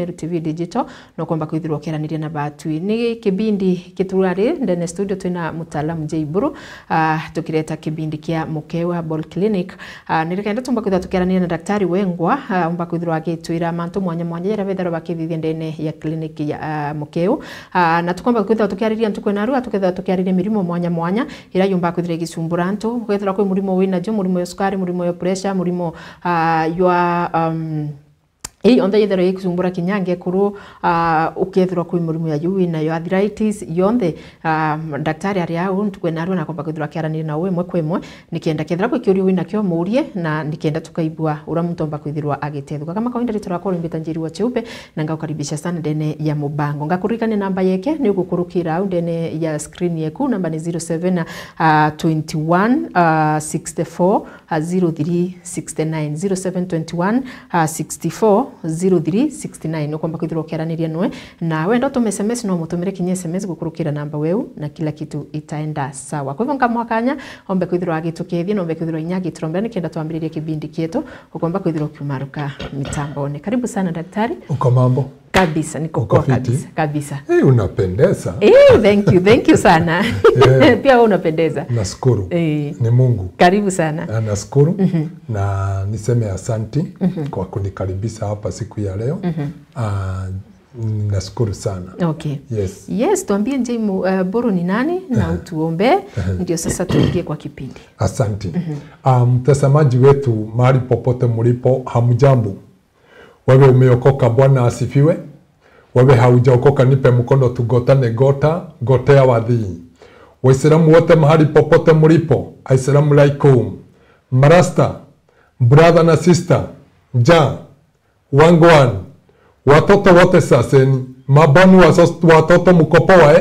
Meru TV Digital no kwamba kwithirwo kiaraniria na batui ni kibindi kiturari ndene studio twina mutaalamu J Buru tukireta kibindi kia Mukeu Herbal Clinic. Nirikenda tumba kwithirwa tukiaraniria na daktari Wengwa umba kwithirwa agitwira mantu mwanya mwanya yara bethero bakithithia ndene ya clinic ya Mukeu, na tukomba kwithirwa tukiaririria ntuko narua tukethirwa tukiaririria mirimo mwanya mwanya ira yumba kwithirwa igisumbura antu kwithirwa kwi murimo wina jo murimo ya sukari, murimo ya pressure, murimo ya ii onthe yethero ikusumbura kinyange kuru ukethirwa kwi murimu ya yui na yo arthritis yonthe. Daktari ari au ntukwe narua na komba kwithirwa kiaraniria na uwe mwe kwemwe nikienda kethira kwi kiurio wina kio murie na nikienda tukaibua ura muntu omba kwithirwa agitethwa kama kawaida ritoro akoro mbita njiri wa cheupe na ngakukaribisha sana ndene ya mubango ngakurikane namba yeke ni ugukurukira au ndene ya screen yeku namba ni 07 21 64 03 69 0721 64 0369 kwamba kwithirwa kiaraniria noe na wenda utume SMS no mutumire kinya SMS gukurukira namba weu na kila kitu itaenda sawa. Kwa hivyo nkamwakanya ombe kwithirwa agitukethia na ombe kwithirwa inya agiturombera nikienda twambiririe kibindi kietu ukwamba kwithirwa kiumaruka mitambone. Karibu sana daktari. Uko mambo? Kabisa, niko poa kabisa kabisa. Eh, unapendeza. Eh, thank you sana. Yeah. Pia wewe unapendeza. Nashukuru. Ni Mungu. Karibu sana. Nashukuru. Na niseme asanti kwa kunikaribisha hapa siku ya leo. Nashukuru sana. Okay. Yes. Yes, tuambie J Buru ni nani na utuombe ndio sasa tuingie kwa kipindi. Asanti. Mtazamaji wetu mahali popote mlipo, hamjambo. Wewe umeokoka, Bwana asifiwe. Wewe haujaokoka, nipe mkono tugotane gota, gotea wadhi. Waislamu wote mahali popote mlipo, Assalamu alaikum. Marasta, brother na sister, ja, wangwan, watoto wote saseni, mabanu watoto mkopoa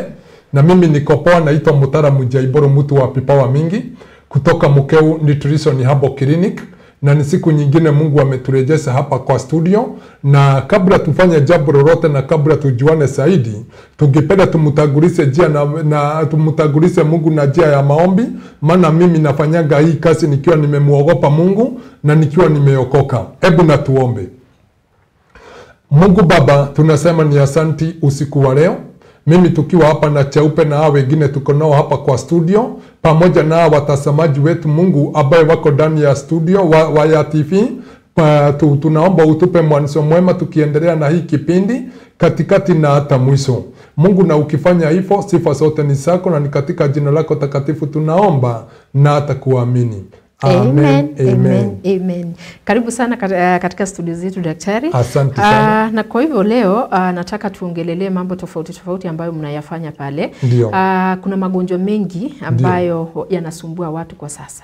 Na mimi nikopoa, naitwa Mutaalamu J Buru, mtu wa pipawa mingi, kutoka Mukeu Nutrition Herbal Clinic. Na ni siku nyingine Mungu ameturejesha hapa kwa studio, na kabla tufanye jambo lolote na kabla tujuane zaidi, tungependa tumtangulize njia na tumtangulize Mungu na njia ya maombi, maana mimi nafanyaga hii kazi nikiwa nimemuogopa Mungu na nikiwa nimeokoka. Hebu na tuombe. Mungu Baba, tunasema ni asanti usiku wa leo. Mimi tukiwa hapa na Cheupe na hao wengine tuko nao hapa kwa studio, pamoja na watazamaji wetu Mungu ambaye wako ndani ya studio wa ya TV, tunaomba utupe mwanzo mwema tukiendelea na hii kipindi katikati na hata mwisho. Mungu, na ukifanya hivyo sifa zote ni zako, na ni katika jina lako takatifu tunaomba na hata kuamini. Amen, amen, amen, amen. Karibu sana katika studio zetu daktari. Asante sana. Na kwa hivyo leo nataka tuongelelee mambo tofauti tofauti ambayo mnayafanya pale. Kuna magonjwa mengi ambayo yanasumbua watu kwa sasa.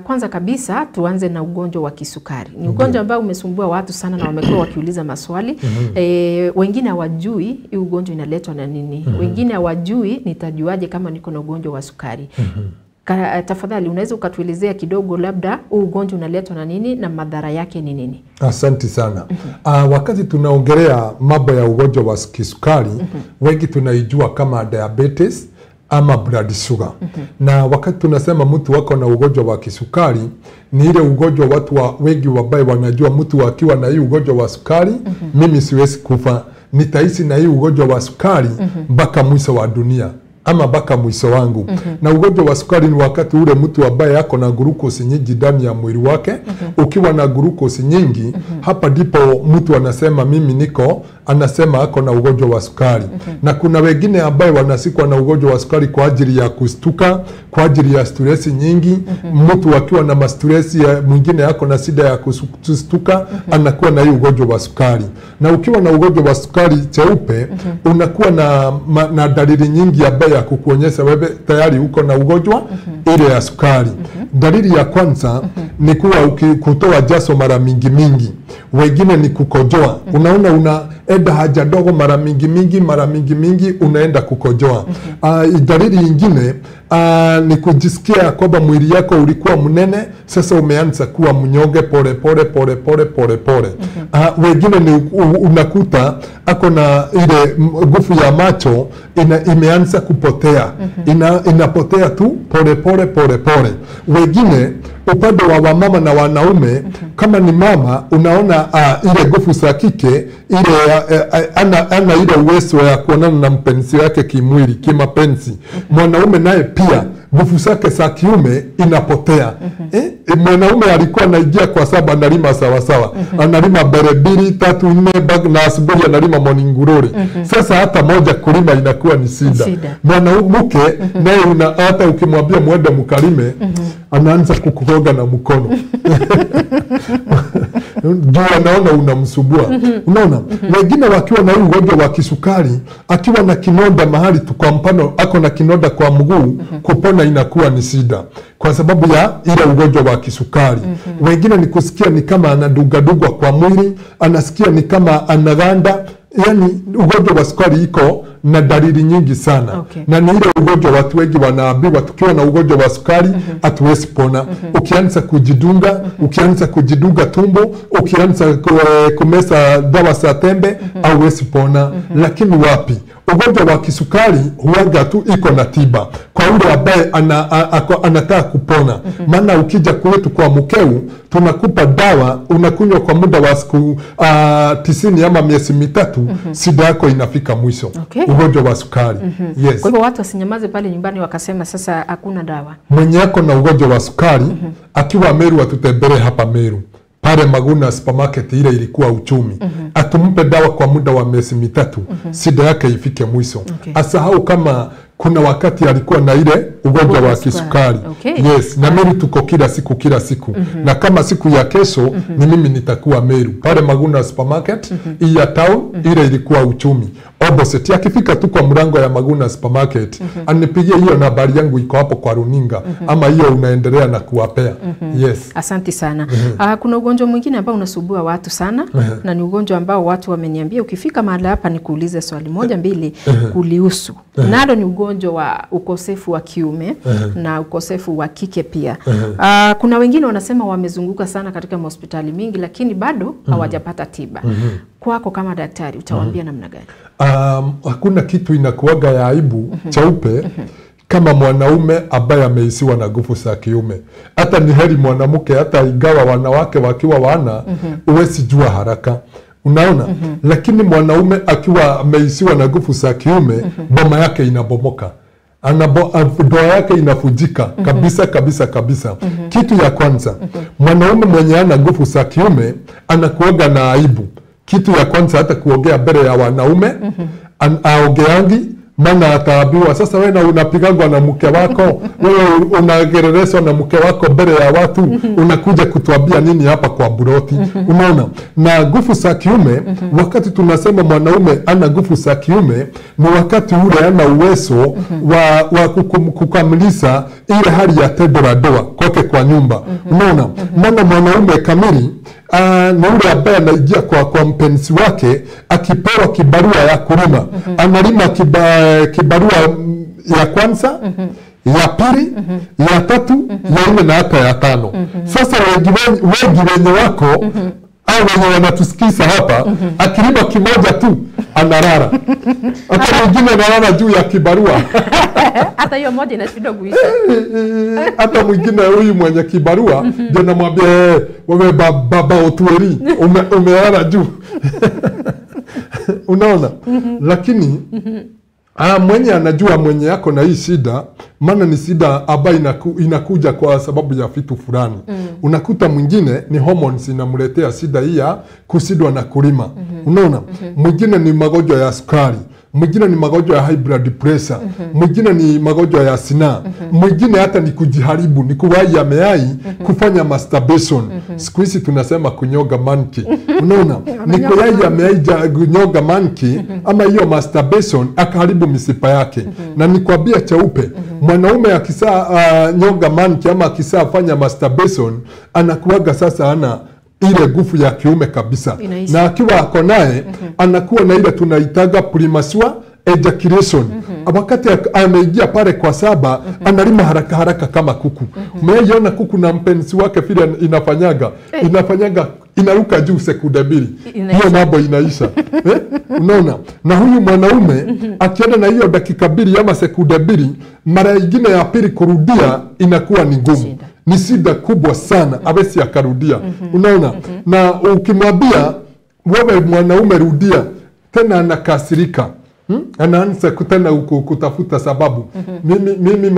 Kwanza kabisa tuanze na ugonjwa wa kisukari. Ni ugonjwa ambao umesumbua watu sana na wamekuwa wakiuliza maswali. Wengine hawajui hii ugonjwa inaletwa na nini. Wengine hawajui nitajuaje kama niko na ugonjwa wa sukari. Tafadhali unaweza ukatuelezea kidogo labda huu ugonjwa unaletwa na nini na madhara yake ni nini? Asante sana. Wakati tunaongelea mambo ya ugonjwa wa kisukari, wengi tunaijua kama diabetes ama blood sugar. Na wakati tunasema mtu wako na ugonjwa wa kisukari, ni ile ugonjwa watu wengi wabaye wanajua mtu akiwa na hii ugonjwa wa sukari, mimi siwezi kufa, nitaishi na hii ugonjwa wa sukari mpaka mwisho wa dunia ama baka mwisho wangu. Na ugonjwa wa sukari ni wakati ule mtu ambaye ako na glucose nyingi ndani ya mwili wake. Ukiwa na glucose nyingi, hapa ndipo mtu anasema mimi niko, anasema ako na ugonjwa wa sukari. Na kuna wengine ambaye wanasikwa na ugonjwa wa sukari kwa ajili ya kustuka, kwa ajili ya stress nyingi. Mtu akiwa na stress ya mwingine ako na shida ya kustuka, anakuwa na hiyo ugonjwa wa sukari. Na ukiwa na ugonjwa wa sukari cheupe, unakuwa na dalili nyingi ambaye ya kukuonyesha wewe tayari uko na ugonjwa ile ya sukari. Dalili ya kwanza ni kuwa kutoa jasho mara mingi mingi. Wengine ni kukojoa. Unaona unaenda haja dogo mara mingi mingi, mara mingi mingi unaenda kukojoa. Dalili nyingine ni kujisikia kwamba mwili yako ulikuwa mnene, sasa umeanza kuwa mnyonge pole pole pole pole pole pole. Wengine ni unakuta ako na ile nguvu ya macho imeanza kupotea. Inapotea tu pole pole pole pole. Wengine Upande wa wamama na wanaume, kama ni mama unaona ile nguvu za kike ile ana ile uwezo ya kuonana na mpenzi wake kimwili, kimapenzi. Mwanaume naye pia nguvu zake za kiume inapotea. Mwanaume alikuwa anaingia kwa saba analima sawa sawa. Analima bere 2, 3, 4 na asubuhi analima morning glory. Sasa hata moja kulima inakuwa ni shida. Mwanamke naye hata ukimwambia muende mkalime, anaanza kukuroga na mkono. Juu anaona unamsubua. Unaona? Wengine wakiwa na ugonjwa wa kisukari, akiwa na kinonda mahali tu, kwa mfano ako na kinonda kwa mguu, kupona inakuwa ni shida kwa sababu ya ile ugonjwa wa kisukari. Wengine ni kusikia ni kama anadugadugwa kwa mwili, anasikia ni kama anaganda. Yani ugonjwa wa sukari iko na dalili nyingi sana. Na ni ile ugonjwa watu wengi wanaambiwa tukiwa na ugonjwa wa sukari hatuwezi pona. Ukianza kujidunga, ukianza kujidunga tumbo, ukianza kumeza dawa za tembe, hauwezi pona. Lakini wapi? Ugonjwa wa kisukari huaga tu iko na tiba kwa yule ambaye anataka kupona. Maana ukija kwetu kwa Mukeu tunakupa dawa unakunywa kwa muda wa siku 90 ama miezi 3, shida yako inafika mwisho. Ugonjwa wa sukari. Yes. Kwa hivyo watu wasinyamaze pale nyumbani wakasema sasa hakuna dawa. Mwenye yako na ugonjwa wa sukari akiwa Meru atutembele hapa Meru pale Maguna supermarket ile ilikuwa uchumi. Atumpe dawa kwa muda wa miezi 3, shida yake ifike mwisho. Asahau kama kuna wakati alikuwa na ile ugonjwa wa kisukari. Yes, na Meru tuko kila siku kila siku. Na kama siku ya kesho ni mimi nitakuwa Meru pale Maguna supermarket ya town ile ilikuwa uchumi. Opposite akifika tu kwa mlango ya Maguna supermarket, anipigie hiyo nambari yangu iko hapo kwa runinga, ama hiyo unaendelea na kuwapea. Yes. Asante sana. Kuna ugonjwa mwingine ambao unasumbua watu sana, na ni ugonjwa ambao watu wameniambia ukifika mahali hapa nikuulize swali moja mbili kulihusu. Nalo ni ugonjwa wa ukosefu wa kiume na ukosefu wa kike pia. Kuna wengine wanasema wamezunguka sana katika hospitali mingi lakini bado hawajapata tiba. Kwako kama daktari utawaambia namna gani? Hakuna kitu inakuwaga ya aibu cheupe kama mwanaume ambaye ameisiwa na nguvu za kiume. Hata ni heri mwanamke, hata ingawa wanawake wakiwa wana uwezi jua haraka. Unaona? Lakini mwanaume akiwa ameisiwa na nguvu za kiume, boma yake inabomoka. Ndoa yake inafujika kabisa kabisa kabisa. Kitu ya kwanza, mwanaume mwenye ana nguvu za kiume anakuoga na aibu. Kitu ya kwanza hata kuongea mbele ya wanaume, aongeangi, maana ataambiwa sasa wewe unapigangwa na mke wako, wewe unagerereshwa na mke wako mbele ya watu, unakuja kutuambia nini hapa kwa buroti? Unaona? Na nguvu za kiume, wakati tunasema mwanaume ana nguvu za kiume, ni wakati ule ana uwezo wa kukamilisha ile hali ya tendo la ndoa kwake kwa nyumba. Unaona? Maana mwanaume kamili ni yule ambaye anaingia kwa mpenzi wake akipewa kibarua ya kulima. Analima kibarua ya kwanza, ya pili, ya tatu, ya nne na hata ya tano. Sasa wengi wenye wako au wenye wanatusikiza hapa, akilima kimoja tu analala. Hata mwingine analala juu ya kibarua. Hata hiyo moja inashindwa kuisha. Hata mwingine huyu mwenye kibarua ndio namwambia wewe baba Otueri umelala juu. Unaona? Lakini mwenye anajua mwenye yako na hii shida, maana ni shida ambayo inakuja kwa sababu ya vitu fulani. Unakuta mwingine ni hormones inamletea shida hii ya kushindwa na kulima. Unaona? Mwingine ni magonjwa ya sukari, mwingine ni magonjwa ya high blood pressure, mwingine ni magonjwa ya sinaa, mwingine hata ni kujiharibu, ni kuwai ya mayai, kufanya masturbation. Siku hizi tunasema kunyoga monkey. Unaona? Ni kuwai ya mayai kunyoga monkey ama hiyo masturbation akaharibu misipa yake. Na nikwambia cheupe, mwanaume akisaa nyoga monkey ama akisaa fanya masturbation, anakuwaga sasa ana ile nguvu ya kiume kabisa. Inaisha. Na akiwa ako naye anakuwa na ile tunaitaga premature ejaculation. Wakati ameingia pale kwa saba, analima haraka haraka kama kuku. Umeiona kuku na mpenzi wake vile inafanyaga? Inafanyaga, inaruka juu sekunde 2. Hiyo mambo inaisha. Unaona? Na huyu mwanaume akienda na hiyo dakika 2 ama sekunde 2, mara nyingine ya pili kurudia inakuwa ni ngumu. Ni shida kubwa sana, hawezi akarudia. Unaona? Na ukimwambia wewe mwanaume rudia, tena anakasirika. Anaanza tena kutafuta sababu. Mimi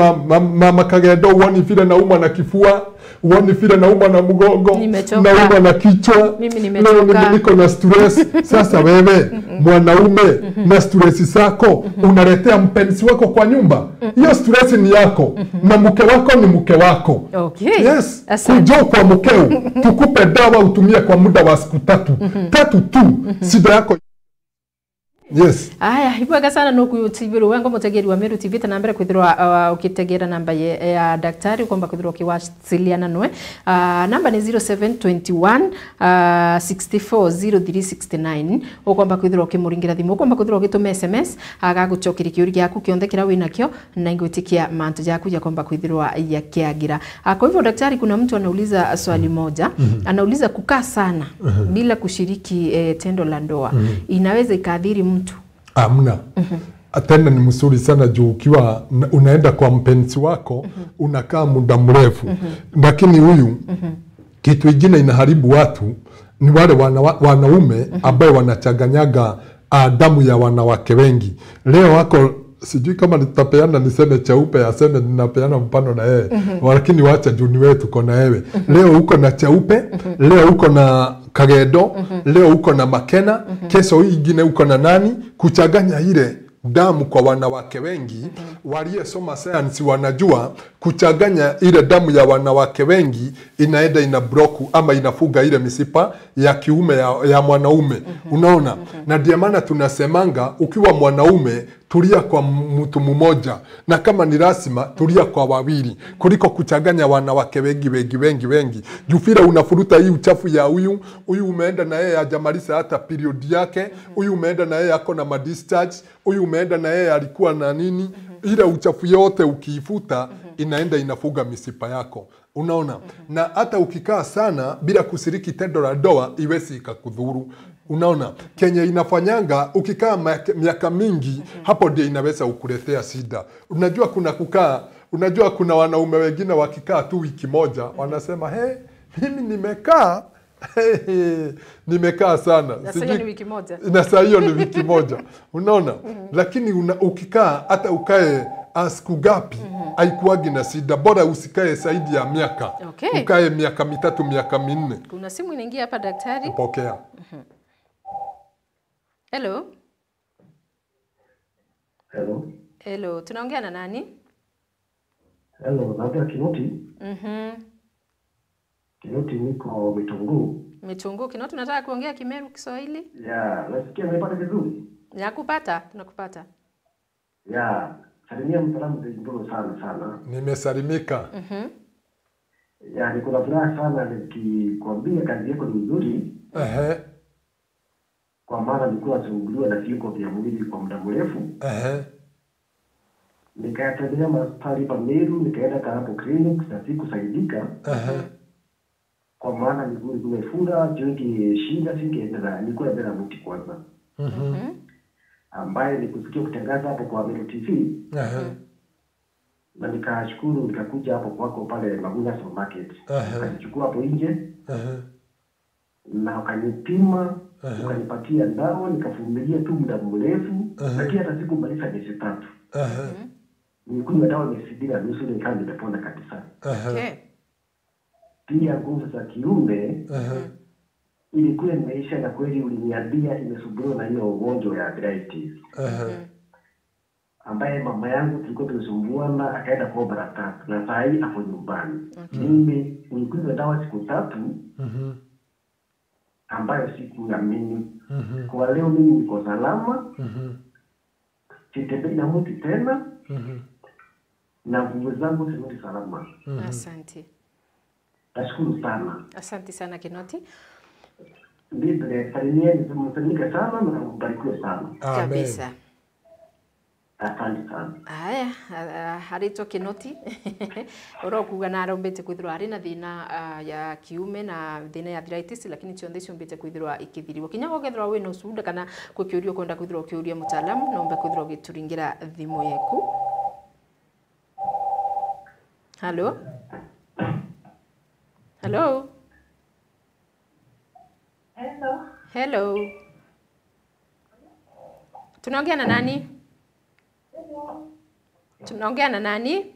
mama Kagendo, uoni vile naumwa na kifua, uoni vile naumwa na mgongo, naumwa na kichwa, mimi nimechoka, niko na stress. Sasa wewe mwanaume na stress zako unaletea mpenzi wako kwa nyumba. Hiyo stress ni yako na mke wako ni mke wako. Okay. Yes. Kujo kwa mkeo tukupe dawa utumie kwa muda wa siku tatu. Tatu tu shida yako. Yes. Aya, ibwaga sana no kuyutibiro wengo mutegeri wa Meru TV tena mbere kwithirwa ukitegera namba ya daktari kwamba kwithirwa ukiwasiliana noe. Namba ni 0721 640369 ukwamba kwithirwa ukimuringira thimu, ukwamba kwithirwa ugituma SMS agagucokeria kiuri giaku kionthe kira winakio na ingwitikia mantu jaku ya kwamba kwithirwa yakiagira. Kwa hivyo daktari, kuna mtu anauliza swali moja. Anauliza kukaa sana bila kushiriki tendo la ndoa inaweza ikaathiri mtu? Amna. Tena ni mzuri sana juu ukiwa unaenda kwa mpenzi wako unakaa muda mrefu. Lakini huyu kitu kingine inaharibu watu ni wale wanaume ambao wanachanganyaga damu ya wanawake wengi. Leo wako sijui kama nitapeana niseme cheupe aseme ninapeana mpano na yeye. Lakini wacha juu ni wewe tuko na wewe. Leo uko na cheupe, leo uko na Kagendo, leo uko na Makena, kesho hii ingine uko na nani. Kuchanganya ile damu kwa wanawake wengi, waliyesoma science wanajua kuchanganya ile damu ya wanawake wengi inaenda ina block ama inafuga ile misipa ya kiume ya mwanaume. Unaona? Na ndio maana tunasemanga ukiwa mwanaume tulia kwa mtu mmoja, na kama ni lazima tulia kwa wawili, kuliko kuchanganya wanawake wengi wengi wengi wengi. Jufira unafuruta hii uchafu ya huyu, huyu umeenda na yeye hajamaliza hata period yake, huyu umeenda na yeye ako na ma discharge, huyu umeenda na yeye alikuwa na nini. Ile uchafu yote ukiifuta inaenda inafuga misipa yako. Unaona? Na hata ukikaa sana bila kushiriki tendo la ndoa iwezi ikakudhuru. Unaona? Kenya inafanyanga ukikaa miaka mingi hapo ndio inaweza ukuletea shida. Unajua kuna kukaa, unajua kuna wanaume wengine wakikaa tu wiki moja wanasema hey, mimi nimekaa nimekaa sana. Na sasa ni wiki moja. Na sasa hiyo ni wiki moja. Unaona? Lakini ukikaa hata ukae siku gapi haikuagi na shida. Bora usikae zaidi ya miaka. Okay. Ukae miaka 3 miaka 4. Kuna simu inaingia hapa daktari. Pokea. Hello. Hello. Hello, tunaongea na nani? Hello, naongea Kinoti. Kinoti, niko Mitunguu. Mitunguu. Kinoti, unataka kuongea Kimeru Kiswahili? Yeah, nasikia nimepata vizuri. Nakupata, tunakupata. Yeah, salimia mtaalamu Ndulu sana sana. Nimesalimika. Yeah, niko na furaha sana nikikwambia kazi yako ni nzuri. Kwa maana nilikuwa nasumbuliwa na viungo vya mwili kwa muda mrefu. Nikatembelea hospitali pa Meru, nikaenda Karapo Clinic na sikusaidika. Kwa maana miguu ilikuwa imefura, joint shida, singeenda, nilikuwa naenda mti kwanza. Ambaye nikusikia kutangaza hapo kwa Meru TV. Na nikashukuru, nikakuja hapo kwako pale Maguna Supermarket. Nikachukua hapo nje. Na ukanipima, ukanipatia dawa, nikavumilia tu muda mrefu, lakini hata sikumaliza miezi 3. Nilikunywa dawa miezi 2.5 nikawa nimepona kabisa. Okay. Pia nguvu za kiume ilikuwa imeisha, na kweli uliniambia imesumbuliwa na hiyo ugonjwa ya arthritis. Ambaye mama yangu tulikuwa tunasumbuana, akaenda kwa mara 3 na saa hii hapo nyumbani. Mimi nilikunywa dawa siku 3 ambayo sikuamini. Kwa leo mimi niko salama. Sitembei na mtu tena. Na nguvu zangu zirudi salama. Asante. Nashukuru sana. Asante sana Kinoti. Ndiyo, salimieni, msalimike sana na mbarikiwe sana. Kabisa. Asante sana. Aya, aritwo Kinoti. Urokuga na arombete kwithirwa ari na thina ya kiume na thina ya arthritis, lakini cionthe ciombete kwithirwa ikithiriwo. Kinya gogethirwa wina ucunda kana kwikiuria kwenda kwithirwa ukiuria mutaalamu, nombe kwithirwa ugituringira thimu yeku. Hello. Hello. Hello. Hello. Tunaongea na nani? Hello. Tunaongea na nani?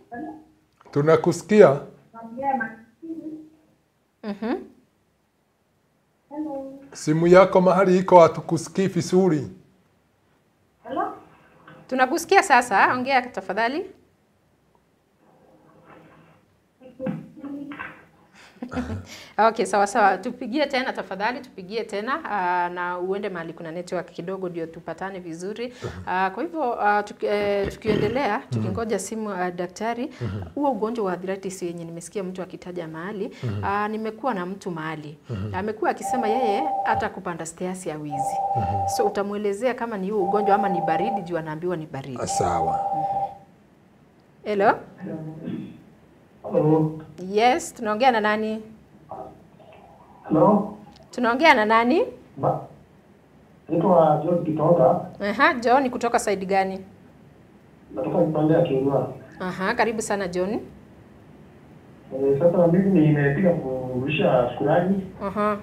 Tunakusikia. Hello. Simu yako mahali iko hatukusikii vizuri. Hello. Tunakusikia sasa, ongea tafadhali. Okay, sawa sawa. Tupigie tena tafadhali, tupigie tena na uende mahali kuna network kidogo ndio tupatane vizuri. Kwa hivyo tukiendelea, tukingoja simu daktari, huo ugonjwa wa arthritis yenye nimesikia mtu akitaja mahali, nimekuwa na mtu mahali. Amekuwa akisema yeye hata kupanda stairs hawezi. So utamuelezea kama ni huo ugonjwa ama ni baridi, juu anaambiwa ni baridi. Sawa. Hello? Hello. Yes, tunaongea na nani? Hello. Tunaongea na nani? Naitwa John Kitonga. Aha, John kutoka side gani? Natoka upande wa Kirua. Aha, karibu sana John. Sasa mimi nimepiga kurudisha shukrani. Aha.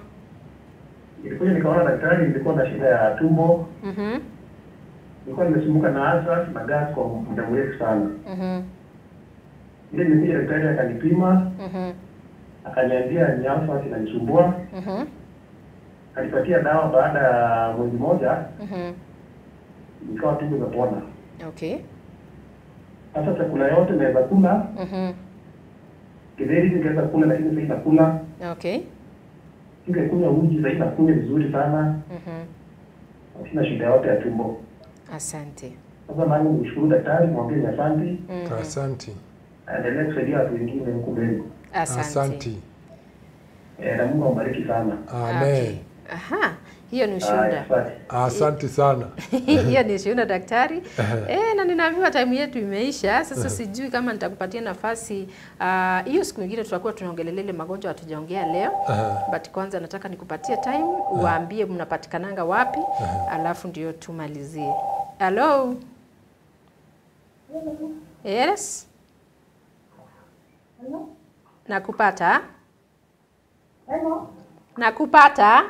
Nilikuja nikaona daktari, nilikuwa na shida ya tumbo. Nilikuwa nimesumbuka na ulcers na gas kwa muda mrefu sana. Ile nilikuja daktari akanipima. Akaniambia ni ulcers inanisumbua. Akanipatia dawa baada ya mwezi mmoja. Nikawa tumbo imepona. Okay. Sasa chakula yote naweza kula. Githeri ningeweza kula lakini sasa nakula. Okay. Ningekunywa uji sasa nakunywa vizuri sana. Sina shida yote ya tumbo. Asante. Sasa nami nishukuru daktari, mwambie asante. Asante. Aendelee kusaidia watu wengine huko mbele. Asante. Na Mungu ambariki sana. Amen. Okay. Aha, hiyo ni ushuhuda. Asante sana. Hiyo ni ushuhuda daktari. Na ninaambiwa time yetu imeisha. Sasa sijui kama nitakupatia nafasi hiyo siku nyingine tutakuwa tunaongelelea ile magonjwa hatujaongea leo. But kwanza nataka nikupatie time uwaambie mnapatikananga wapi, alafu ndio tumalizie. Hello. Yes. Hello. Nakupata. Hello. Nakupata.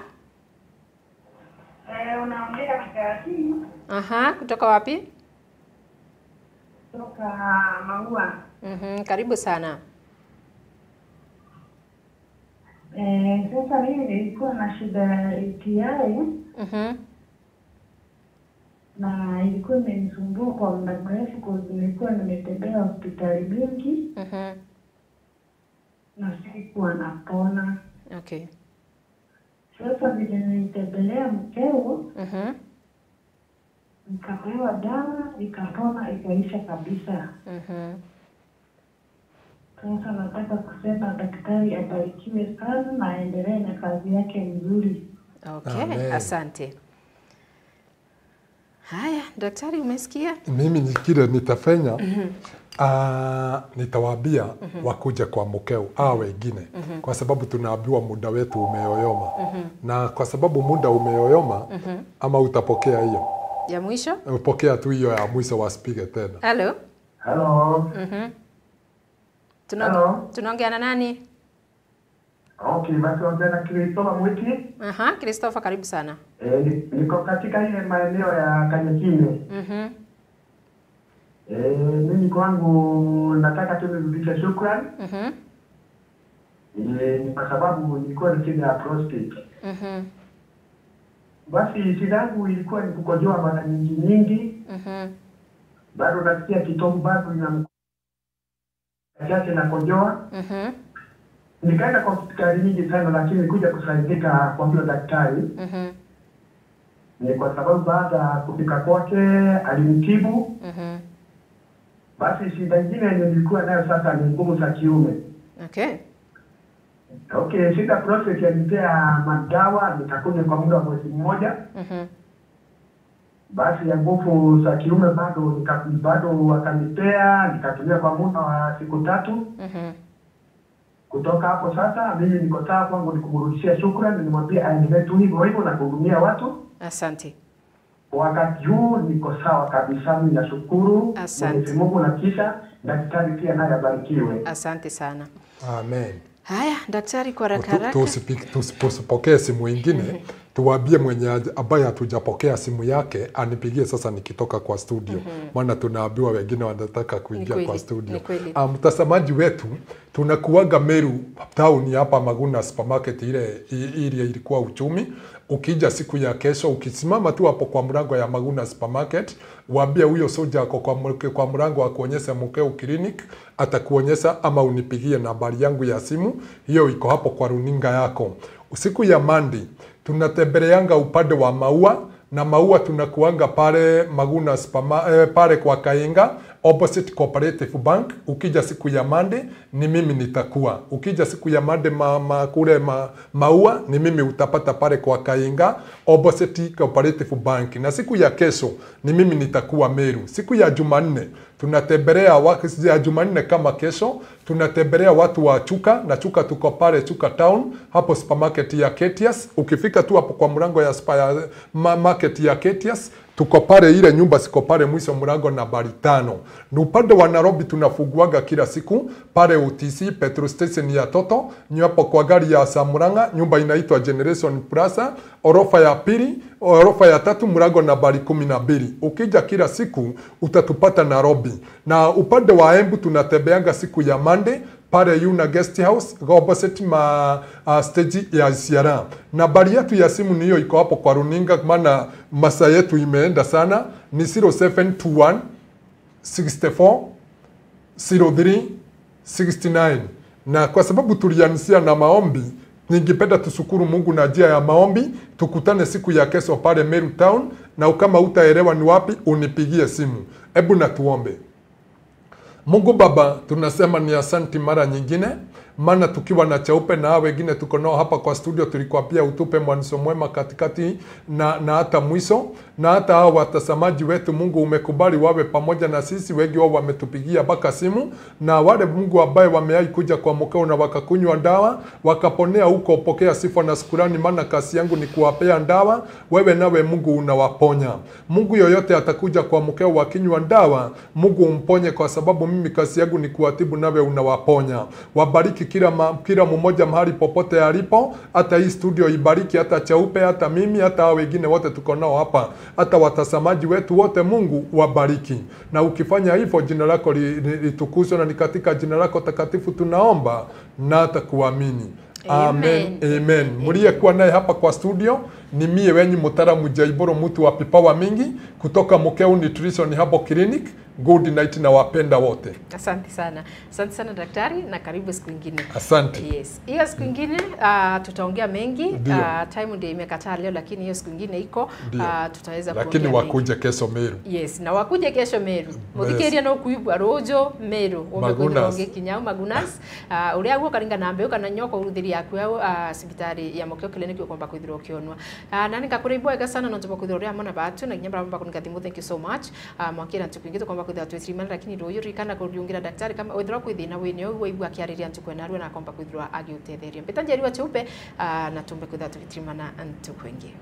Unaongea na Gati. Aha, kutoka wapi? Kutoka Maua. Karibu sana. Sasa mimi nilikuwa na shida ya UTI. Na ilikuwa imenisumbua kwa muda mrefu kwa nilikuwa nimetembea hospitali mingi. Na sikuwa napona. Okay. Sasa vile nilitembelea mkeo, nikapewa dawa, ikapona, ikaisha kabisa. Sasa nataka kusema daktari abarikiwe sana na aendelee na kazi yake nzuri. Okay, amen. Asante. Haya, daktari umesikia? Mimi ni kile nitafanya. Nitawaambia wakuja kwa mkeo au wengine, kwa sababu tunaambiwa muda wetu umeyoyoma. Na kwa sababu muda umeyoyoma, ama utapokea hiyo ya mwisho? Upokea tu hiyo ya mwisho, wasipige tena. Hello. Hello. Hello. Tunaongea na nani? Okay, basi ongea na Christopher Mwiti. Aha, Christopher karibu sana. Niko katika ile maeneo ya Kanyakine. Mimi kwangu nataka tu nirudishe shukrani. Ni kwa sababu nilikuwa na shida ya prostate. Basi shida yangu ilikuwa ni kukojoa mara nyingi nyingi. Bado nasikia kitovu bado ina chache na kojoa. Nikaenda kwa hospitali nyingi sana lakini nilikuja kusaidika kwa huyo daktari. Ni kwa sababu baada ya kufika kwake alinitibu. Basi shida nyingine nilikuwa nayo sasa ni nguvu za kiume. Okay. Okay, shida prostate alinipea madawa nikakunywa kwa muda wa mwezi mmoja. Basi ya nguvu za kiume bado akanipea nikatumia kwa muda wa siku 3. Kutoka hapo sasa mimi niko sawa, kwangu nikumrudishia shukrani, nimwambie aendelee tu hivyo hivyo na kuhudumia watu. Asante. Wakati huu niko sawa kabisa, mimi nashukuru Mwenyezi Mungu na kisha daktari pia naye abarikiwe. Asante sana. Amen. Haya, daktari, kwa haraka haraka. Tusipokee simu ingine, tuwaambie mwenye ambaye hatujapokea simu yake anipigie sasa nikitoka kwa studio. Maana tunaambiwa wengine wanataka kuingia kwa studio. Mtazamaji wetu, tunakuaga Meru town hapa Maguna supermarket ile ilikuwa uchumi. Ukija siku ya kesho ukisimama tu hapo kwa mlango ya Maguna supermarket, waambie huyo soja ako kwa mlango akuonyeshe Mokeo Clinic, atakuonyesha, ama unipigie nambari yangu ya simu, hiyo iko hapo kwa runinga yako. Siku ya Monday tunatembeleanga upande wa Maua, na Maua tunakuanga pale Maguna pale kwa Kainga opposite Cooperative Bank. Ukija siku ya Monday ni mimi nitakuwa. Ukija siku ya Monday kule Maua ni mimi utapata pale kwa Kainga opposite Cooperative Bank. Na siku ya kesho ni mimi nitakuwa Meru. Siku ya Jumanne tunatembelea ya Jumanne kama kesho tunatembelea watu wa Chuka, na Chuka tuko pale Chuka town hapo supermarket ya Ketias. Ukifika tu hapo kwa mlango ya market ya Ketias tuko pale, ile nyumba siko pale mwisho mlango nambari 5. Na upande wa Nairobi tunafunguaga kila siku pale UTC petrol station ya Toto, ni hapo kwa gari ya Samuranga, nyumba inaitwa Generation Plaza, orofa ya pili, orofa ya tatu, mlango nambari 12. Ukija kila siku utatupata Nairobi. Na upande wa Embu tunatembeanga siku ya Monday pale Yuna Guest House opposite ma stage ya Siara. Nambari yetu ya simu ni hiyo iko hapo kwa runinga, maana masaa yetu imeenda sana, ni 0721 64 03 69. Na kwa sababu tulianzia na maombi, ningependa tushukuru Mungu na njia ya maombi. Tukutane siku ya kesho pale Meru Town, na kama utaelewa ni wapi unipigie simu. Hebu na tuombe. Mungu Baba, tunasema ni asanti mara nyingine, maana tukiwa na Cheupe na hao wengine tuko nao hapa kwa studio, tulikuambia utupe mwanzo mwema katikati na hata mwisho, na hata hao watazamaji wetu Mungu umekubali wawe pamoja na sisi. Wengi wao wametupigia baka simu, na wale Mungu ambaye wameai kuja kwa Mokeo na wakakunywa dawa wakaponea huko, pokea sifa na shukrani, maana kazi yangu ni kuwapea dawa, wewe nawe Mungu unawaponya. Mungu yoyote atakuja kwa Mokeo wakinywa dawa, Mungu umponye, kwa sababu mimi kazi yangu ni kuwatibu, nawe unawaponya. Wabariki kila mmoja mahali popote alipo, hata hii studio ibariki, hata Cheupe, hata mimi, hata wengine wote tuko nao hapa, hata watazamaji wetu wote, Mungu wabariki. Na ukifanya hivyo jina lako litukuzwe, na ni katika jina lako takatifu tunaomba na hata kuamini. Amen. Amen. Mliyekuwa naye hapa kwa studio ni mie wenyu mtaalamu Jaiboro, mtu wa pipawa mingi kutoka Mokeo Nutrition Herbal Clinic. Good night na wapenda wote. Asante sana. Asante sana daktari, na karibu siku nyingine. Asante. Yes. Hiyo siku nyingine tutataongea mengi. Time ndio imekataa leo, lakini hiyo siku nyingine iko tutaweza kuongea. Lakini wakuje kesho Meru. Yes, na wakuje kesho Meru. Muthikeria no kuibwa rojo Meru. Magunas. Kinyau Magunas. Uria guo karinga na mbeu kana nyoko uruthiria yaku sibitari ya Mokeo Clinic ukomba kwithirwo ukionwa. Na nikakuribwa ega sana no tubakwithirwo ria mona batu na nginya baramba kunika thank you so much. Mwakira ntukwingi tukomba kwithirwa twitirimana, lakini ruyu ririkana kuriungira daktari kama withirwa kwi thina wini uguo igua akiariria ntuku narua na akomba kwithirwa agiutetheria. Mbita njeri wa Cheupe na tumbe kwithirwa tugitirimana ntukwingi.